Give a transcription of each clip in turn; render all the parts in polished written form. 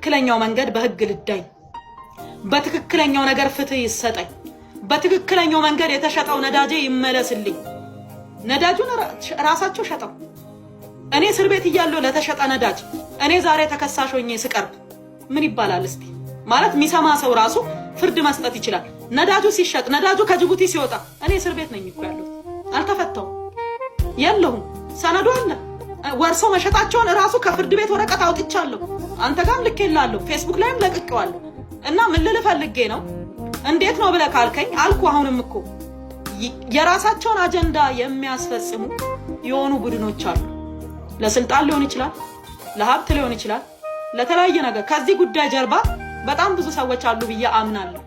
በትክክለኛው መንገድ በህግ ልዳኝ፣ በትክክለኛው ነገር ፍትህ ይሰጠኝ፣ በትክክለኛው መንገድ የተሸጠው ነዳጄ ይመለስልኝ። ነዳጁን ራሳቸው ሸጠው፣ እኔ እስር ቤት እያለሁ ለተሸጠ ነዳጅ እኔ ዛሬ ተከሳሽ ሆኜ ስቀርብ ምን ይባላል እስቲ? ማለት የሚሰማ ሰው ራሱ ፍርድ መስጠት ይችላል። ነዳጁ ሲሸጥ፣ ነዳጁ ከጅቡቲ ሲወጣ እኔ እስር ቤት ነኝ እኮ ያለሁት፣ አልተፈታሁም፣ የለሁም። ሰነዱ አለ። ወርሶ መሸጣቸውን እራሱ ከፍርድ ቤት ወረቀት አውጥቻለሁ። አንተ ጋርም ልኬልሃለሁ፣ ፌስቡክ ላይም ለቅቄዋለሁ። እና ምን ልልህ ፈልጌ ነው፣ እንዴት ነው ብለህ ካልከኝ አልኩ። አሁንም እኮ የራሳቸውን አጀንዳ የሚያስፈጽሙ የሆኑ ቡድኖች አሉ። ለስልጣን ሊሆን ይችላል፣ ለሀብት ሊሆን ይችላል፣ ለተለያየ ነገር። ከዚህ ጉዳይ ጀርባ በጣም ብዙ ሰዎች አሉ ብዬ አምናለሁ።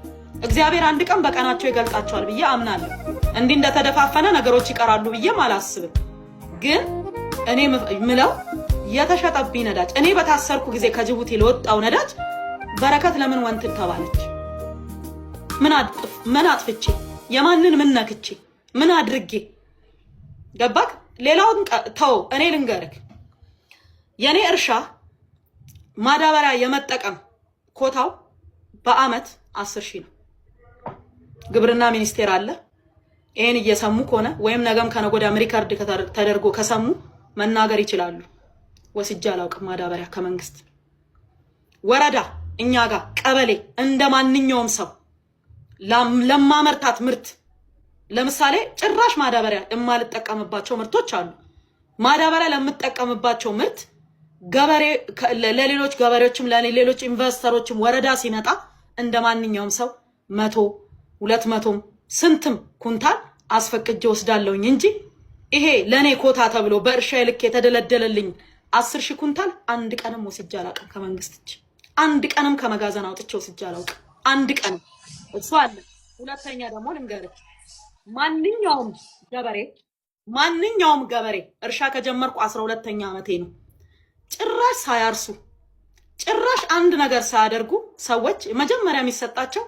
እግዚአብሔር አንድ ቀን በቀናቸው ይገልጣቸዋል ብዬ አምናለሁ። እንዲህ እንደተደፋፈነ ነገሮች ይቀራሉ ብዬም አላስብም። ግን እኔ ምለው የተሸጠብኝ ነዳጅ፣ እኔ በታሰርኩ ጊዜ ከጅቡቲ ለወጣው ነዳጅ በረከት ለምን wanted ተባለች? ምን አጥፍቼ፣ የማንን ምን ነክቼ፣ ምን አድርጌ? ገባክ? ሌላውን ተው፣ እኔ ልንገርክ፣ የኔ እርሻ ማዳበሪያ የመጠቀም ኮታው በአመት 10,000 ነው። ግብርና ሚኒስቴር አለ። ይሄን እየሰሙ ከሆነ ወይም ነገም ከነገ ወዲያም record ተደርጎ ከሰሙ መናገር ይችላሉ። ወስጄ አላውቅም ማዳበሪያ ከመንግስት። ወረዳ፣ እኛ ጋር ቀበሌ እንደ ማንኛውም ሰው ለማመርታት ምርት፣ ለምሳሌ ጭራሽ ማዳበሪያ የማልጠቀምባቸው ምርቶች አሉ። ማዳበሪያ ለምጠቀምባቸው ምርት ገበሬ ለሌሎች ገበሬዎችም ለሌሎች ኢንቨስተሮችም ወረዳ ሲመጣ እንደ ማንኛውም ሰው 100፣ 200ም ስንትም ኩንታል አስፈቅጄ ወስዳለሁኝ እንጂ ይሄ ለእኔ ኮታ ተብሎ በእርሻ ልክ የተደለደለልኝ 10,000 ኩንታል አንድ ቀንም ወስጄ አላውቅም ከመንግስት እጅ። አንድ ቀንም ከመጋዘን አውጥቼ ወስጄ አላውቅም። አንድ ቀንም። እሱ አለ። ሁለተኛ ደግሞ ልንገርህ፣ ማንኛውም ገበሬ እርሻ ከጀመርኩ 12ኛ ዓመቴ ነው። ጭራሽ ሳያርሱ፣ ጭራሽ አንድ ነገር ሳያደርጉ ሰዎች መጀመሪያ የሚሰጣቸው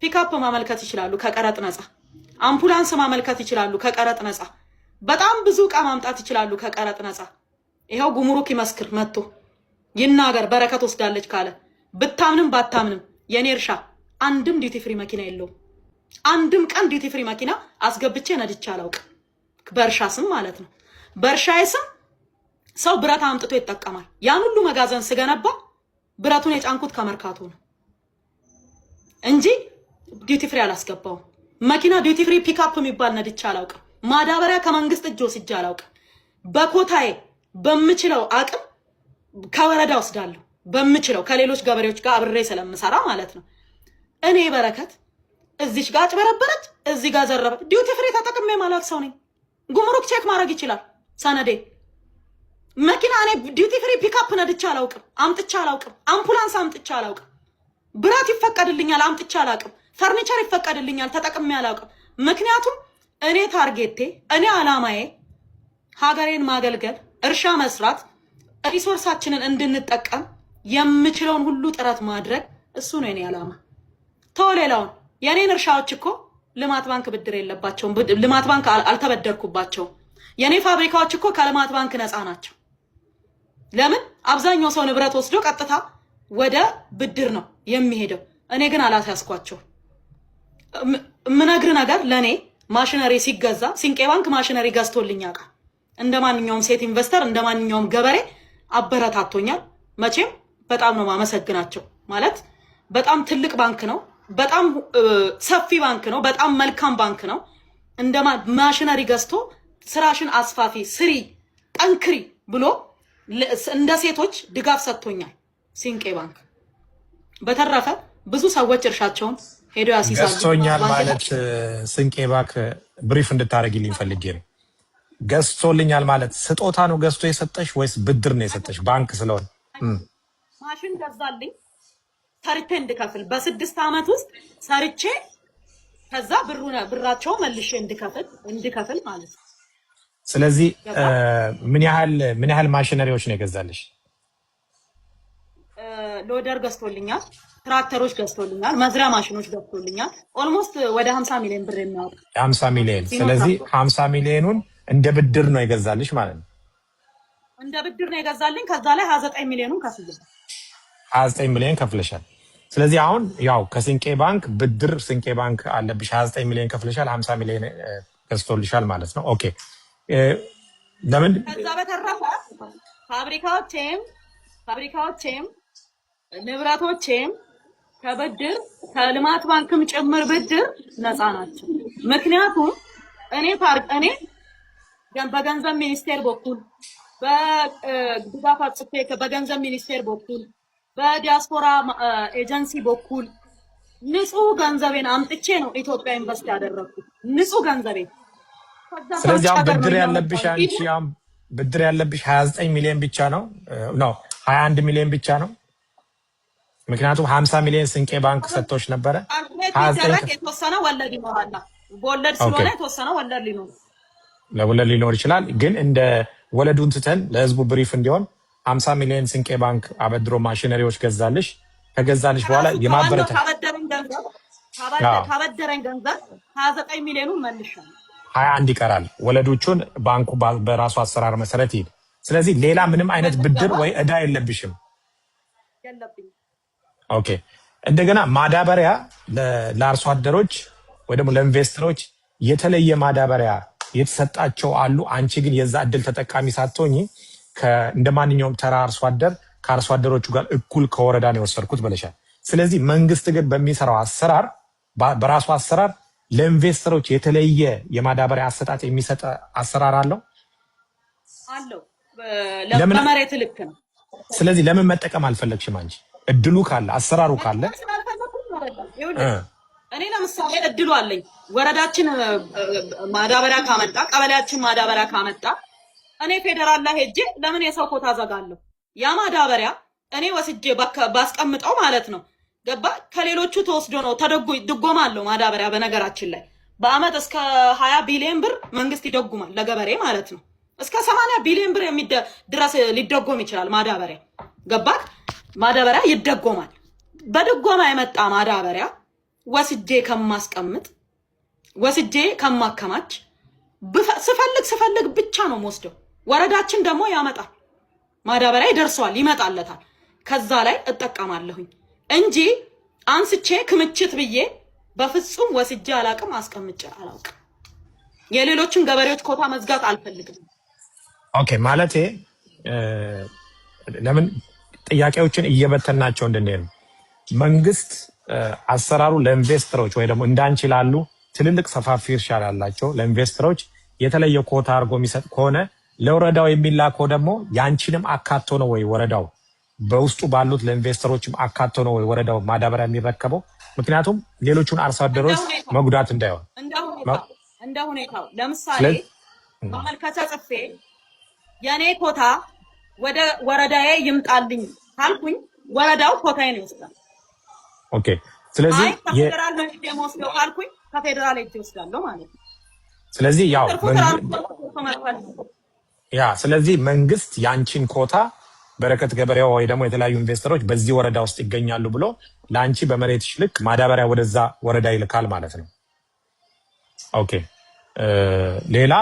ፒካፕ ማመልከት ይችላሉ ከቀረጥ ነፃ፣ አምቡላንስ ማመልከት ይችላሉ ከቀረጥ ነፃ፣ በጣም ብዙ እቃ ማምጣት ይችላሉ ከቀረጥ ነፃ። ይኸው ጉምሩክ ይመስክር፣ መጥቶ ይናገር በረከት ወስዳለች ካለ። ብታምንም ባታምንም የኔ እርሻ አንድም duty free መኪና የለውም። አንድም ቀን duty free መኪና አስገብቼ ነድቼ አላውቅም። በእርሻ ስም ማለት ነው። በእርሻዬ ስም ሰው ብረት አምጥቶ ይጠቀማል። ያን ሁሉ መጋዘን ስገነባ ብረቱን የጫንኩት ከመርካቶ ነው እንጂ duty free አላስገባውም። መኪና duty free pickup የሚባል ነድቼ አላውቅም። ማዳበሪያ ከመንግስት እጅ ወስጄ አላውቅም። በኮታዬ በምችለው አቅም ከወረዳ ወስዳለሁ። በምችለው ከሌሎች ገበሬዎች ጋር አብሬ ስለምሰራ ማለት ነው። እኔ በረከት እዚች ጋር አጭበረበረች፣ እዚህ ጋር ዘረፈች። Duty free ተጠቅሜ ማላውቅ ሰው ነኝ። ጉምሩክ check ማድረግ ይችላል ሰነዴ። መኪና እኔ duty free pickup ነድቼ አላውቅም፣ አምጥቼ አላውቅም። አምቡላንስ አምጥቼ አላውቅም። ብረት ይፈቀድልኛል፣ አምጥቼ አላውቅም። ፈርኒቸር ይፈቀድልኛል፣ ተጠቅሜ አላውቅም። ምክንያቱም እኔ target ኤ፣ እኔ አላማዬ ሀገሬን ማገልገል፣ እርሻ መስራት፣ resource ኣችንን እንድንጠቀም የምችለውን ሁሉ ጥረት ማድረግ፣ እሱ ነው የኔ አላማ። ተው ሌላውን። የኔን እርሻዎች እኮ ልማት ባንክ ብድር የለባቸውም። ልማት ባንክ አልተበደርኩባቸውም። የኔ ፋብሪካዎች እኮ ከልማት ባንክ ነፃ ናቸው። ለምን? አብዛኛው ሰው ንብረት ወስዶ ቀጥታ ወደ ብድር ነው የሚሄደው። እኔ ግን አላስያዝኳቸው። የምነግር ነገር ለእኔ ማሽነሪ ሲገዛ ሲንቄ ባንክ ማሽነሪ ገዝቶልኝ ያውቃል። እንደ ማንኛውም ሴት investor፣ እንደ ማንኛውም ገበሬ አበረታቶኛል። መቼም በጣም ነው ማመሰግናቸው። ማለት በጣም ትልቅ ባንክ ነው። በጣም ሰፊ ባንክ ነው። በጣም መልካም ባንክ ነው። እንደ ማሽነሪ ገዝቶ ስራሽን አስፋፊ፣ ስሪ፣ ጠንክሪ ብሎ እንደ ሴቶች ድጋፍ ሰጥቶኛል ሲንቄ ባንክ። በተረፈ ብዙ ሰዎች እርሻቸውን ሄደው ያስይዛሉ። ገዝቶኛል ማለት ስንቄ ባንክ brief እንድታደርጊልኝ ፈልጌ ነው። ገዝቶልኛል ማለት ስጦታ ነው ገዝቶ የሰጠሽ ወይስ ብድር ነው የሰጠሽ? ባንክ ስለሆነ። ማሽን ገዛልኝ ሰርቼ እንድከፍል፣ በ6 ዓመት ውስጥ ሰርቼ ከዛ ብራቸው መልሼ እንድከፍል ማለት ነው። ስለዚህ ምን ያህል ማሽነሪዎች ነው የገዛልሽ? Loader ገዝቶልኛል፣ ትራክተሮች ገዝቶልኛል፣ መዝሪያ ማሽኖች ገዝቶልኛል። Almost ወደ 50 ሚሊዮን ብር የሚያወጣ። 50 ሚሊዮን። ስለዚህ 50 ሚሊዮኑን እንደ ብድር ነው የገዛልሽ ማለት ነው። እንደ ብድር ነው የገዛልኝ። ከዛ ላይ 29 ሚሊዮኑን ከፍያለሁ። 29 ሚሊዮን ከፍለሻል። ስለዚህ አሁን ያው ከስንቄ ባንክ ብድር፣ ስንቄ ባንክ አለብሽ፣ 29 ሚሊዮን ከፍለሻል፣ 50 ሚሊዮን ገዝቶልሻል ማለት ነው። Okay፣ ለምን ከዛ በተረፈ ፋብሪካዎቼም ንብረቶቼም ከብድር፣ ከልማት ባንክም ጭምር ብድር ነፃ ናቸው። ምክንያቱም እኔ በገንዘብ ሚኒስቴር በኩል በድጋፍ አጽፌ፣ በገንዘብ ሚኒስቴር በኩል፣ በዲያስፖራ ኤጀንሲ በኩል ንጹህ ገንዘቤን አምጥቼ ነው ኢትዮጵያ invest ያደረግኩት። ንጹህ ገንዘቤን ከዛ ከውጭ ስለዚህ አሁን ሀገር ነው ብድር ያለብሽ እያመጣሁ አንቺ አሁን ብድር ያለብሽ 29 ሚሊዮን ብቻ ነው፣ no፣ 21 ሚሊዮን ብቻ ነው። ምክንያቱም 50 ሚሊዮን ስንቄ ባንክ ሰጥቶሽ ነበረ። Calculate 29 ቢደረግ የተወሰነ ወለድ ይኖራል። በወለድ ስለሆነ የተወሰነ ወለድ ሊኖር ለወለድ ሊኖር ይችላል። ግን እንደ ወለዱን ትተን ለህዝቡ brief እንዲሆን 50 ሚሊዮን ስንቄ ባንክ አበድሮ ማሽነሪዎች ገዛልሽ። ከገዛልሽ በኋላ ከራሱ ከዋናው የማበረታ ካበደረኝ ገንዘብ 29 ሚሊዮኑን መልሻለሁ። 21 ይቀራል። ወለዶቹን ባንኩ በራሱ አሰራር መሰረት ይሄድ። ስለዚህ ሌላ ምንም አይነት ብድር ወይ እዳ የለብሽም። የለብኝም። Okay። እንደገና ማዳበሪያ ለአርሶ አደሮች ወይ ደግሞ ለኢንቨስተሮች የተለየ ማዳበሪያ የተሰጣቸው አሉ። አንቺ ግን የዛ እድል ተጠቃሚ ሳትሆኚ እንደ ማንኛውም ተራ አርሶ አደር ከአርሶ አደሮቹ ጋር እኩል ከወረዳ ነው የወሰድኩት ብለሻል። ስለዚህ መንግስት ግን በሚሰራው አሰራር፣ በራሱ አሰራር ለኢንቨስተሮች የተለየ የማዳበሪያ አሰጣጥ የሚሰጥ አሰራር አለው። አለው። ለምን በመሬት ልክ ነው። ስለዚህ ለምን መጠቀም አልፈለግሽም አንቺ? እድሉ ካለ፣ አሰራሩ ካለ። መጠቀም ስላልፈለኩኝ አይደለም። ይኸውልህ፣ እኔ ለምሳሌ እድሉ አለኝ። ወረዳችን ማዳበሪያ ካመጣ፣ ቀበሌያችን ማዳበሪያ ካመጣ፣ እኔ ፌዴራል ላይ ሄጄ ለምን የሰው ኮታ ዘጋለሁ? ያ ማዳበሪያ እኔ ወስጄ ባስቀምጠው ማለት ነው፣ ገባ፣ ከሌሎቹ ተወስዶ ነው፣ ተደጎ ድጎማ አለው ማዳበሪያ። በነገራችን ላይ በአመት እስከ 20 ቢሊዮን ብር መንግስት ይደጉማል ለገበሬ ማለት ነው። እስከ 80 ቢሊዮን ብር ድረስ ሊደጎም ይችላል ማዳበሪያ። ገባክ? ማዳበሪያ ይደጎማል። በድጎማ የመጣ ማዳበሪያ ወስጄ ከማስቀምጥ፣ ወስጄ ከማከማች፣ ስፈልግ ስፈልግ ብቻ ነው የምወስደው። ወረዳችን ደግሞ ያመጣል፣ ማዳበሪያ ይደርሰዋል፣ ይመጣለታል። ከዛ ላይ እጠቀማለሁኝ እንጂ አንስቼ ክምችት ብዬ በፍጹም ወስጄ አላቅም፣ አስቀምጬ አላውቅም። የሌሎችን ገበሬዎች ኮታ መዝጋት አልፈልግም። Okay፣ ማለቴ ለምን ጥያቄዎችን እየበተናቸው እንድንሄድ ነው። መንግስት አሰራሩ ለኢንቨስተሮች ወይ ደግሞ እንዳንቺ ላሉ ትልልቅ ሰፋፊ እርሻ ላላቸው ለኢንቨስተሮች የተለየ ኮታ አድርጎ የሚሰጥ ከሆነ ለወረዳው የሚላከው ደግሞ ያንቺንም አካቶ ነው ወይ? ወረዳው በውስጡ ባሉት ለኢንቨስተሮችም አካቶ ነው ወይ ወረዳው ማዳበሪያ የሚረከበው? ምክንያቱም ሌሎቹን አርሶ እንደ አደሮች ሁኔታው መጉዳት እንዳይሆን። እንደ ሁኔታው ለምሳሌ ስለዚህ ማመልከቻ ጽፌ የኔ ኮታ ወደ ወረዳዬ ይምጣልኝ ካልኩኝ ወረዳው ኮታዬን ይወስዳል። Okay፣ ስለዚህ አይ፣ ከፌዴራል ነው ሄጄ የምወስደው ካልኩኝ ከፌዴራል ሄጄ እወስዳለሁ ማለት ነው። ስለዚህ ያው ትርፉ ትራንስፖርት መክፈል ነው። Yeah፣ ስለዚህ መንግስት የአንቺን ኮታ በረከት ገበሬው ወይ ደግሞ የተለያዩ ኢንቨስተሮች በዚህ ወረዳ ውስጥ ይገኛሉ ብሎ ለአንቺ በመሬትሽ ልክ ማዳበሪያ ወደዛ ወረዳ ይልካል ማለት ነው። Okay፣ ሌላ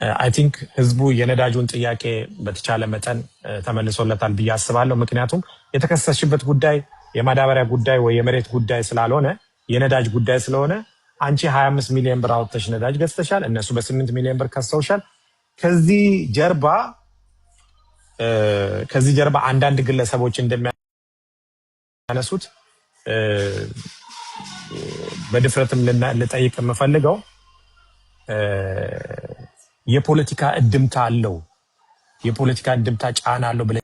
I think ህዝቡ የነዳጁን ጥያቄ በተቻለ መጠን ተመልሶለታል ብዬ አስባለሁ። ምክንያቱም የተከሰስሽበት ጉዳይ የማዳበሪያ ጉዳይ ወይ የመሬት ጉዳይ ስላልሆነ፣ የነዳጅ ጉዳይ ስለሆነ፣ አንቺ 25 ሚሊዮን ብር አውጥተሽ ነዳጅ ገዝተሻል። እነሱ በ8 ሚሊዮን ብር ከሰውሻል። ከዚህ ጀርባ አንዳንድ ግለሰቦች እንደሚያነሱት፣ በድፍረትም ልጠይቅ የምፈልገው፣ የፖለቲካ እድምታ አለው፣ የፖለቲካ እድምታ ጫና አለው ብለሽ